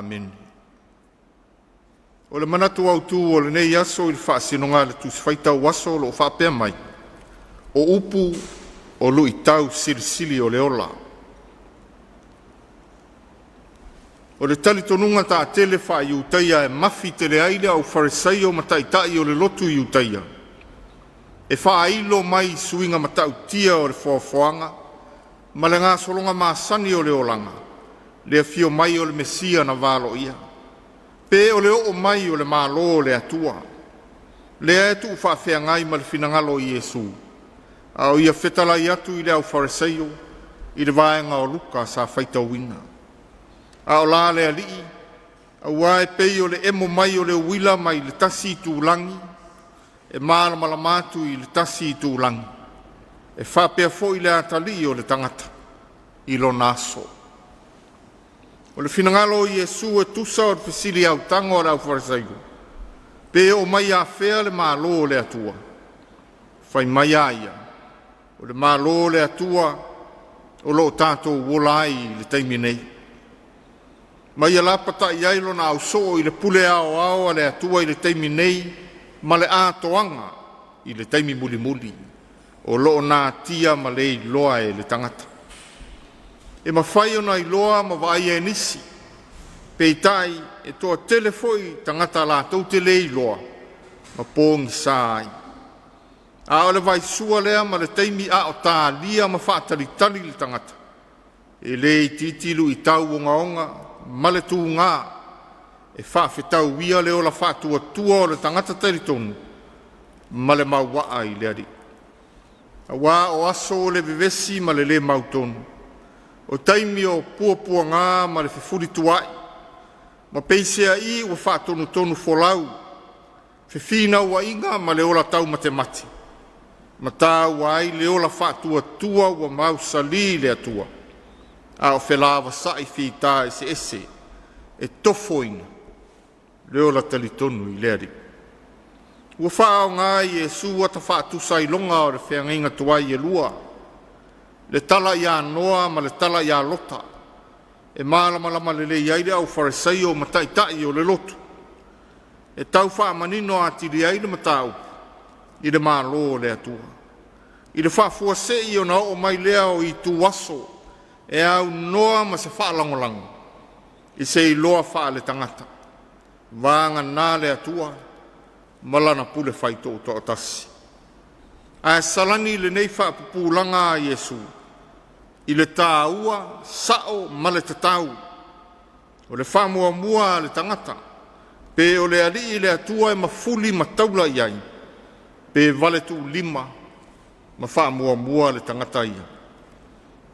Amene. O le manatu autu o lenei aso i le faasinoga a le Tusi Faitau Aso o lo o faapea mai, o upu o luitau silisili o le ola. O le talitonuga taatele faa-Iutaia e mafi tele ai le aufaiFarisaio ma Taitai o le lotu Iutaia, e faailo mai suiga matautia o le foafoaga ma le gasologa masani o le olaga, le afio mai o le Mesia na valoia, pe o le oo mai o le Malo o le Atua, lea e tuufaafeagai ma le finagalo o Iesu a o Ia fetalai atu i le aufaiFarisaio i le vaega o Luka sa faitauina. A o la le Alii, aua e pei o le emo mai o le uila mai le tasi itulagi e malamalama atu i le tasi itulagi, e faapea foi le atalii o le tagata i lona aso. O le finagalo o Iesu e tusa o le fesili autago a le aufaiFarisaio, pe oo mai afea le Malo o le Atua? Fai mai a ia, o le Malo o le Atua o lo o tatou ola ai i le taimi nei. Ma ia lapatai ai lona ausoo i le pule aoao a le Atua i le taimi nei ma le atoaga i le taimi mulimuli o lo o natia ma le iloa e le tagata. E mafai ona iloa ma vaaia e nisi, peitai e toatele foi tagata latou te le iloa ma pogisa ai. A o le vaisua lea ma le taimi a o talia ma faatalitali le tagata, e le itiiti luitau ogaoga ma le tuga e faafetauia le ola faatuatua o le tagata talitonu ma le mauaa i le Alii. Aua o aso o le vevesi ma le le mautonu, o taimi o puapuaga ma le fefulituaai, ma peiseai ua faatonutonufolau fefinauaiga ma le ola taumatemate ma taua ai le ola faatuatua ua mausali le Atua, a o felavasai fita eseese e tofoina le ola talitonu i le Alii. Ua faaaoga e Iesu ata faatusailoga o le feagaiga tuai e lua, le tala ia Noa ma le tala ia Lota, e malamalama lelei ai le aufarisaio ma taitai o le lotu, e tau faamanino atili ai le mataupu i le Malo o le Atua. I le faafuasei ona oo mai lea o itu aso e aunoa ma se faalagolago i se iloa faaletagata, vagana le Atua ma Lana pule faitoatasi. Ae salani lenei faapupulaga a Iesu i le taua sao ma le tatau o le faamuamua a le tagata, pe o le Alii le Atua e mafuli ma taula i ai, pe valetuulima ma faamuamua le tagata ia.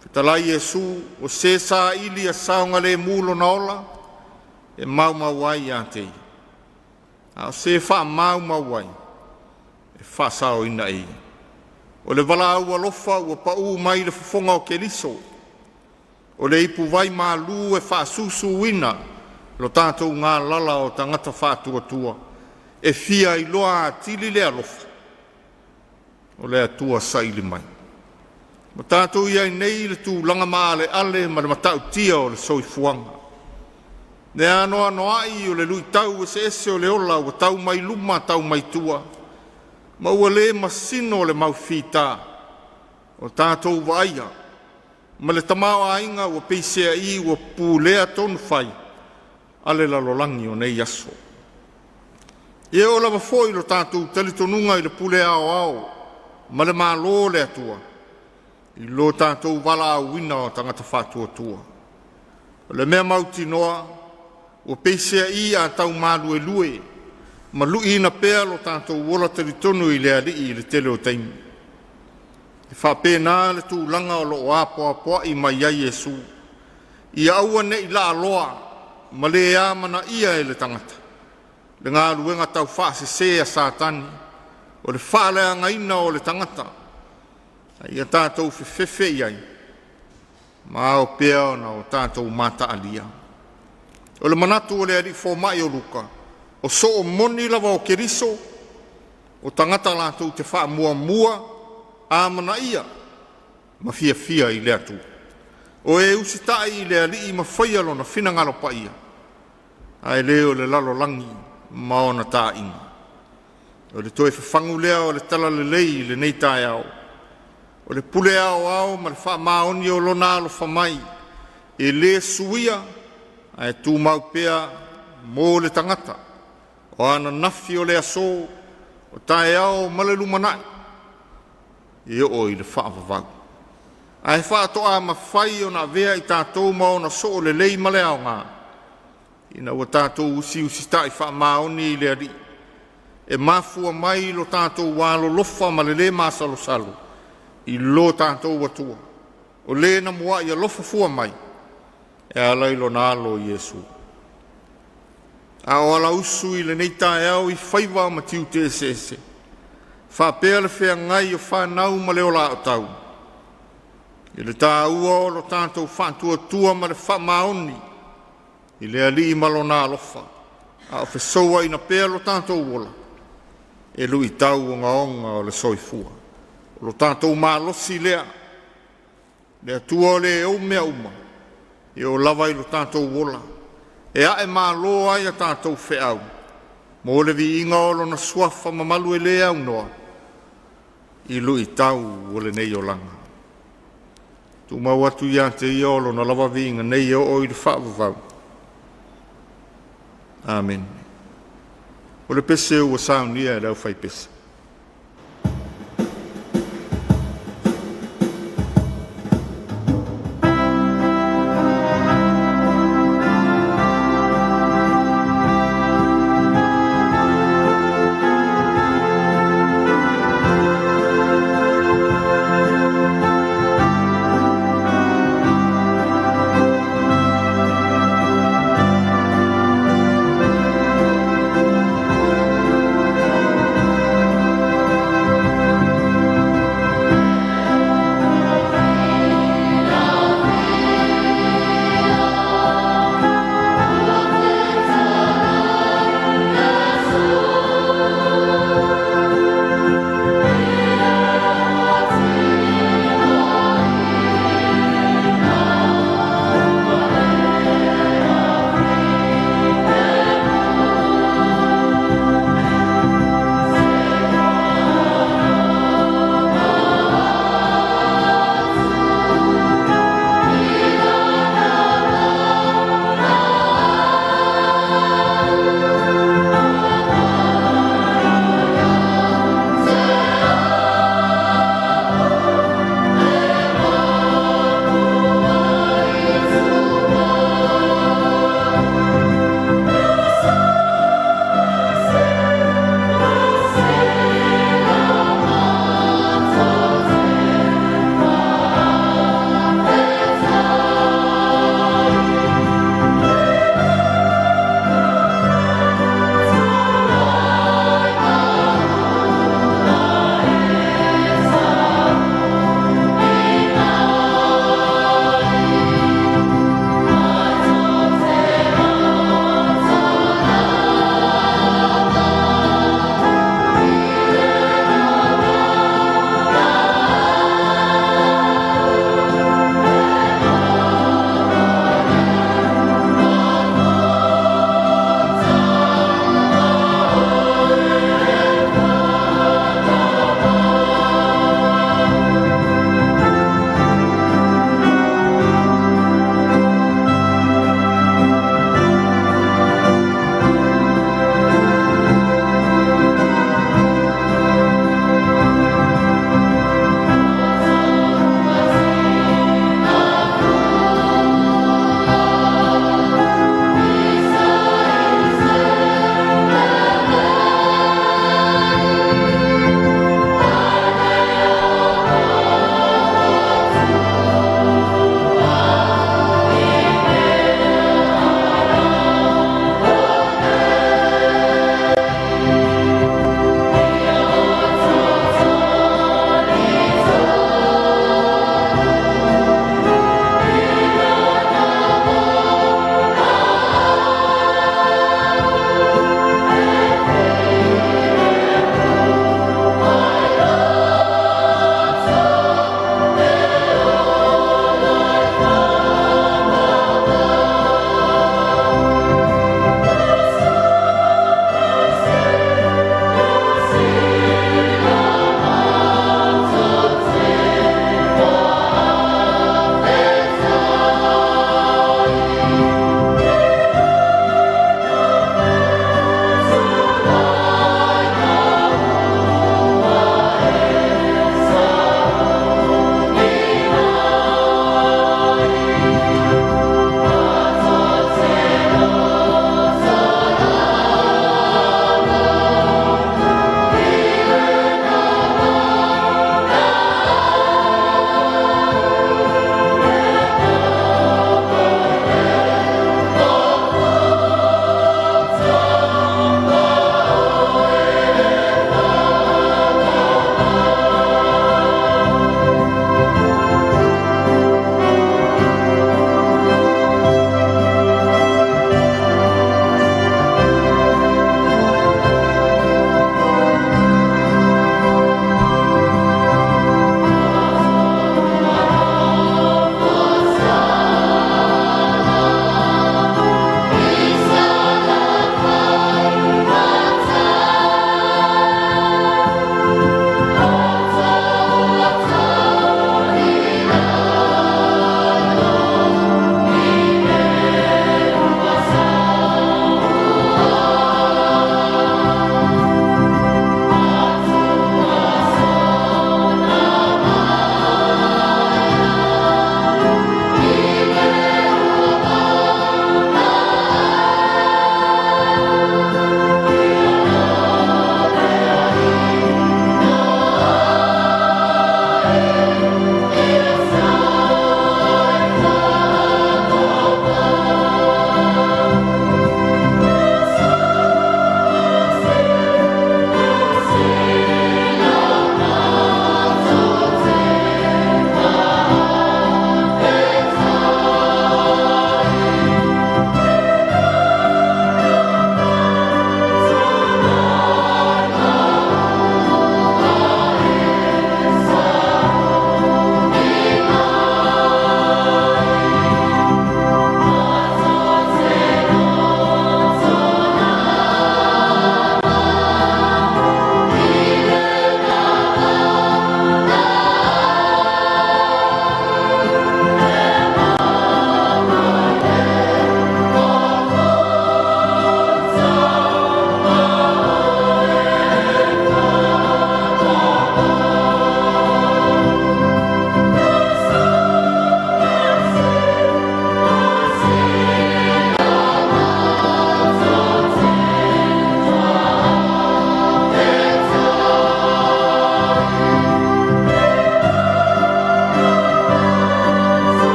Fetalai Iesu, o se saili ia saogalemu lona ola, e maumau ai ia te ia, a o se faamaumau ai, e faasaoina e ia. O le valaau alofa ua paǔ mai i le fofoga o Keriso, o le ipuvai malu e faasusuina lo tatou galala o tagata faatuatua e fia iloa atili le alofa o le Atua saili mai. Ua tatou i ai nei i le tulaga maaleale ma le matautia o le soifuaga, le anoanoai o luitau eseese o le ola ua tau mai luma tau mai tua, ma ua le masino le mau fita o tatou vaaia ma le tamaoaiga ua peiseai ua pulea tonufai a le lalolagi o nei aso. E oo lava foi lo tatou talitonuga i le pule aoao ma le Malo o le Atua i lo tatou valaauina o tagata faatuatua. O le mea mautinoa ua peiseai a tau maluelue ma luiina pea lo tatou ola talitonu i le Alii i le tele o taimi. E faapena le tulaga o lo o apoapoai mai ai Iesu, ia aua ne i laaloa ma le amanaia e le tagata le galuega taufaasese a Satani o le faaleagaina o le tagata, a ia tatou fefefe i ai ma ao pea ona o tatou mataalia. O le manatu o le alii fomai o Luka, o soo moni lava o Keriso, o tagata latou te faamuamua, amanaia ma fiafia i le Atua. O e usitai i le Alii ma faia Lona finagalo paia, ae le o le lalolagi ma ona taaiga. O le toe fafagu lea o le talalelei i lenei taeao, o le pule aoao ma le faamaoni o Lona alofa mai e le suia ae tumau pea mo le tagata. O ananafi, o le aso, o taeao ma le lumanai, e oo i le faavavau. Ae faatoa mafai ona avea i tatou ma ona soolelei ma le aoga, ina ua tatou usiusitai faamaoni i le Alii, e mafua mai i lo tatou alolofa ma le le masalosalo i lo tatou Atua, o Le na muai alofa fua mai e ala i Lona Alo o Iesu. A o alausu i lenei taeao i faiva ma tiute eseese, faapea le feagai o fanau ma le ola aotau, i le taua o lo tatou faatuatua ma le faamaoni i le Alii ma Lona alofa, a o fesouaina pea lo tatou ola e luitau ogaoga o le soifua. O lo tatou malosi lea, le Atua o Le e ou mea uma, e oo lava i lo tatou ola, e aemalo ai a tatou feau mo le viiga o Lona Suafa mamalu e le aunoa i luitau o lenei olaga. E tumau atu ia te Ia o Lona lava viiga nei e oo i le faavavau. Amene. O le pese ua saunia e le aufaipese.